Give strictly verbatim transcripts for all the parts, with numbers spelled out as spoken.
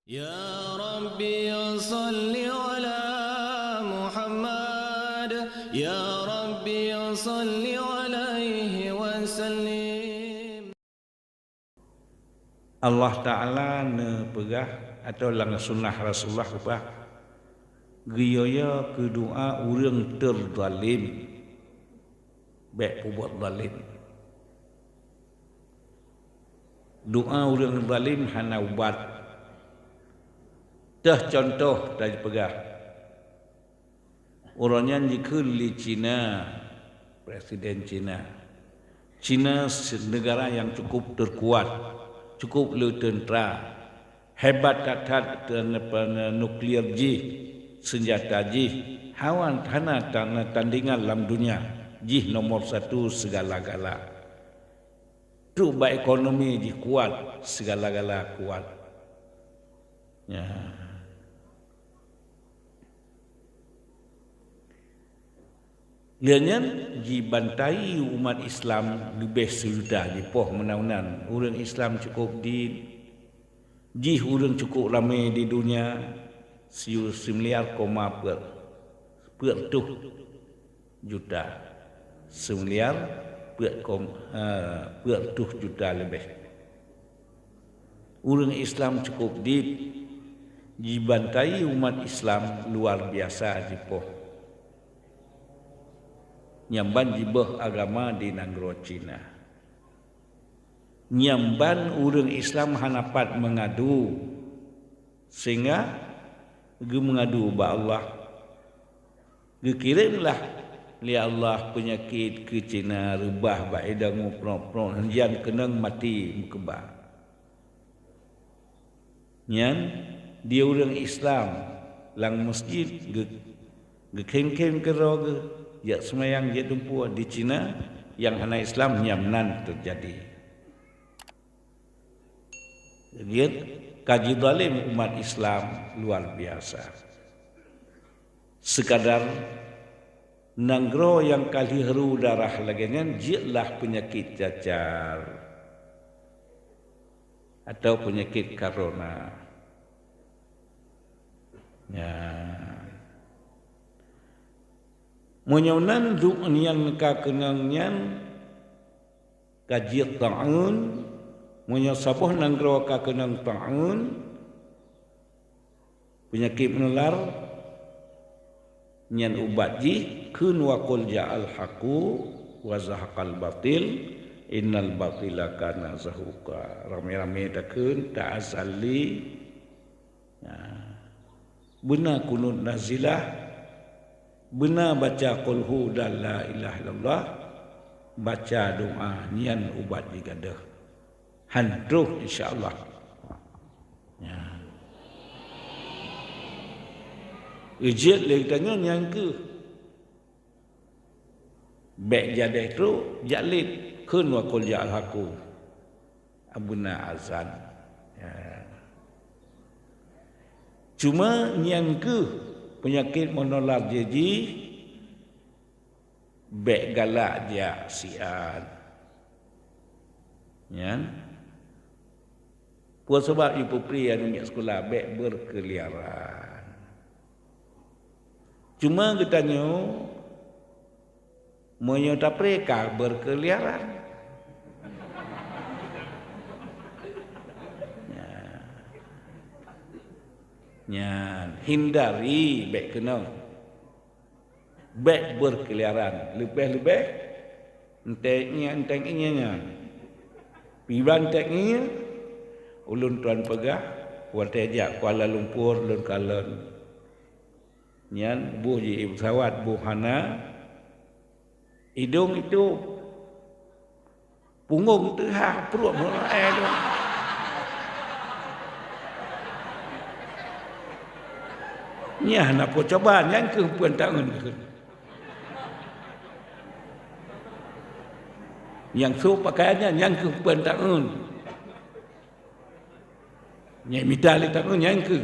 Ya Rabbi, salli ala Muhammad. Ya Rabbi, salli alaihi wasallim. Allah Ta'ala neupeugah, atau lam sunnah Rasulullah geupeugah, geuyue keu doa ureuëng teuzalim, bék peubuet zalim. Doa ureuëng zalim hana ubat. Teuh cuntoh tapeugah, uroe nyan jikheun lé Cina, Presiden Cina. Cina se-, negara nyang cukup teukuat, cukup le teuntra, hebat that-that te-, nuklir jih, seunjata jih, hawan hana tan-, tandingan lam donya, jih nomor satu sigala-gala. Trok bak ekonomi jih kuat, sigala-gala kuat. Ya. Lheueh nyan jibantai umat Islam leubeh sijuta jipoh meunan-meunan. Ureuëng Islam cukup di, jih ureuëng cukup ramé di donya, siu-, similiar koma peuet, peuet reutôh juta. Similiar peuet kom-, eh, peuet reutôh juta leubeh. Ureuëng Islam cukup di, jibantai umat Islam luar biasa jipoh. Nyang ban jibeuh agama di nanggroe Cina. Nyang ban ureuëng Islam hana pat meungadu, sehingga geumeungadu bak Allah. Geukirém lah lé Allah peunyakét keu Cina reubah bak idong muprok-prok, nyan keunong maté meukeubah. Nyan di ureuëng Islam lam meuseujid geu-, geukhém-khém keudroe geuh, jak seumayang, jak tumpue. Di Cina nyang hana Islam nyan nan teujadi. Jeuet ka jizalim umat Islam luar biasa. Sekadar nanggroe nyang ka lheueh rô darah lagée nyan jeuet lah peunyakét cacar atau peunyakét corona. Ya. Meunyoe nan duek nyan ka keunong nyan, ka jeuet taun, meunyoe saboh nanggroe ka keunong taun, peunyakét meunular, nyan ubat jih kheun, "Wa qul ja'al haqu wa zahaqal batil, innal batila kana zahuqa." Ramé-ramé takheun, ta'azali. Nah, beuna kunut nazilah, beuna baca qul hu dan la ilaha illallah, baca doa, nyan ubat jigadôh. Han troh, insya Allah. Ya. Jeuet lé geutanyoe nyan keuh. Bék jadeh trok, jak lét kheun wa qul ja'al haqu. Abuna azan. Ya. Cuma nyan keuh peunyakét meunular jih, bék galak jak siat. Nyan. Peue sabab ipeupri aneuk miet sikula bék beurkeuliaran. Cuma geutanyoe meunyoe tapré ka beurkeuliaran. Nyan. Nyan, hindari bék keunoe. Bék beurkeuliaran, leubeh-leubeh enteuk ngieng, enteuk ngieng nyan. Piban enteuk ngieng, ulôn tuan peugah, watée jak Kuala Lumpur lôn kalon. Nyan boh ji pesawat boh hana, idong itôb. Punggong teuhah pruet meu'en tu. Nyan na peucobaan, nyan keuh peue taeun keuh. Nyang sôk pakaian nyan, nyan keuh peue taeun. Nyang mita lé taeun nyan keuh.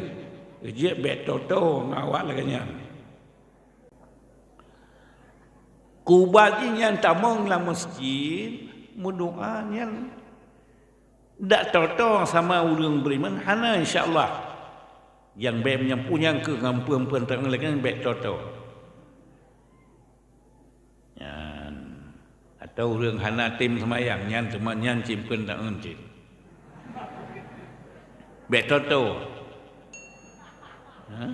Jeuet bék toto ngon awak lagée nyan. Keu ubat jih nyan tamong lam meuseujid, meudoá nyan dak toto sama ureuëng beriman, hana, insya Allah. Nyang bèk meunyoe peue nyang keuh ngon peue-peue tangan lagèe nyan bèk toto. Nyan. Atawa ureueng hana tem seumayang, nyan teuma nyan cit peue tangan cit. Bèk toto. Ha?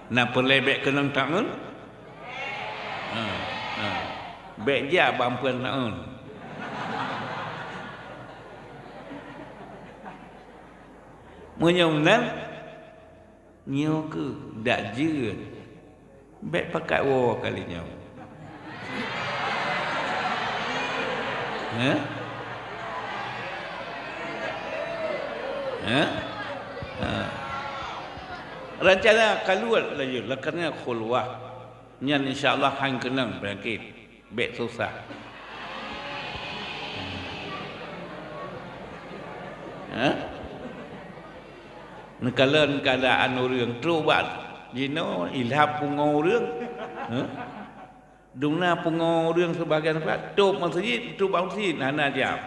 Na peureulèe bèk keunong tangan? Ha, ha. Bèk jak bak peue tangan. Meunyoe meunan, nyoe keuh dak jeuet. Bèk pakat woe kali nyoe. Hah? Hah? Ha. Rencana ka luwat laju, lakana khulwah. Nyan insya Allah han keunong peunyakét. Bèk susah. Hah? Neukalon keuadaan ureueng trok bak jinoe ilham pungo ureueng. Hah? Dum na pungo ureueng sibagian pat, trok meuseujid, trok bak meuseujid, hana jam.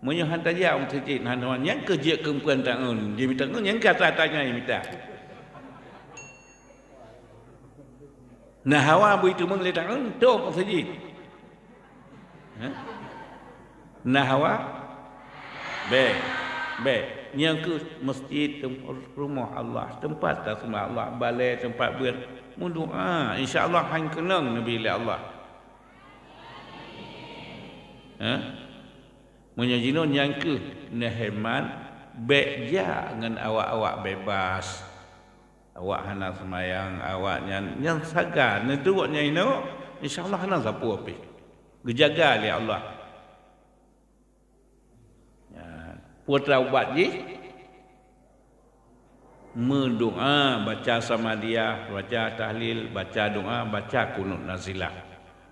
Meunyoe hana jam meuseujid, hana nyan keuh jeuet keu peue tangan, jimita nyan ka tanya mita. Na hawa beu teumong lé tangan, trok meuseujid. Hah? Na hawa? Bèk, bèk. Nyan keuh meuseujid tem-, rumoh Allah, teumpat taseumah Allah, balèe teumpat beuet. Meudoa, insya Allah han keunong neubi lé Allah. Hah? Meunyoe jinoe nyan keuh neuhemat, bèk jak ngon awak-awak bebas. Awak hana seumayang, awak nyan, nyan sagai neuduek nyan inoe, insya Allah hana sapeue pih. Geujaga lé Allah. Nyan, peue taubat jih? Meudoa, baca samadiyah, baca tahlil, baca doa, baca kunut nazilah.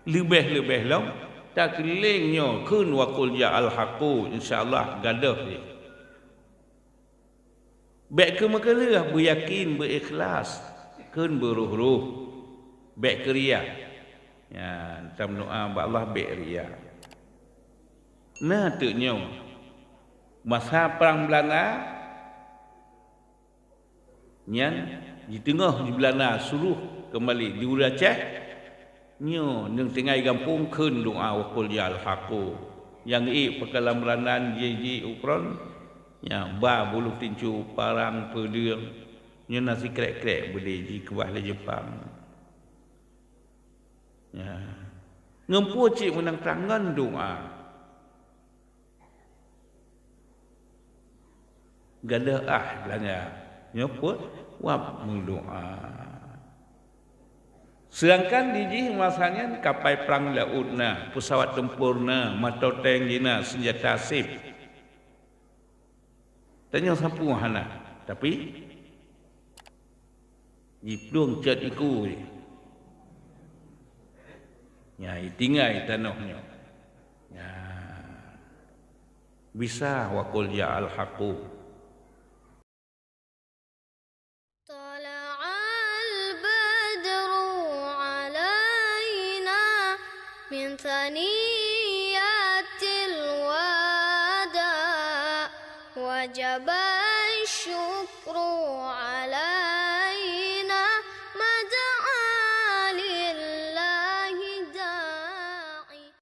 Leubeh-leubeh lom, takeulileng nyoe kheun wa qul ja'al haqqu, insya Allah gadôh jih. Bèk keu meukeuleuh, beuyakin, beuikhlas, kheun beuroh-roh. Bèk keu riya. Nyan, tameudoa bak Allah bèk riya. Na teuk nyoe, masa prang Beulanda, nyan di teungoh di Beulanda suruh keumbali di ureueng Aceh, nyoe nyang tinggai gampông kheun doa wa qul ja'al haqqu. Nyang ék peukalam Beulanda jih-jih u front, nyan ba buluh tincu, parang, peudeueng, nyoe na sikrek-krek beudé jikeubah lé Jeupang. Nyan. Ngon peue cit meunang tangan doa. Gadôh ah Beulanda. Nyoe peue? Wab meudoa. Seudangkan di jih masa nyan kapai prang laôt na, peusawat tempur na, mantong tank jih na, seunjata sép. Tanyoe sapeue hana, tapi jiplueng cot iku jih. Nyan, itinggai tanoh nyoe. Nyan. Bisa wa qul ja'al haqqu. طلع البدر علينا من ثنيات الوداع، وجب الشكر على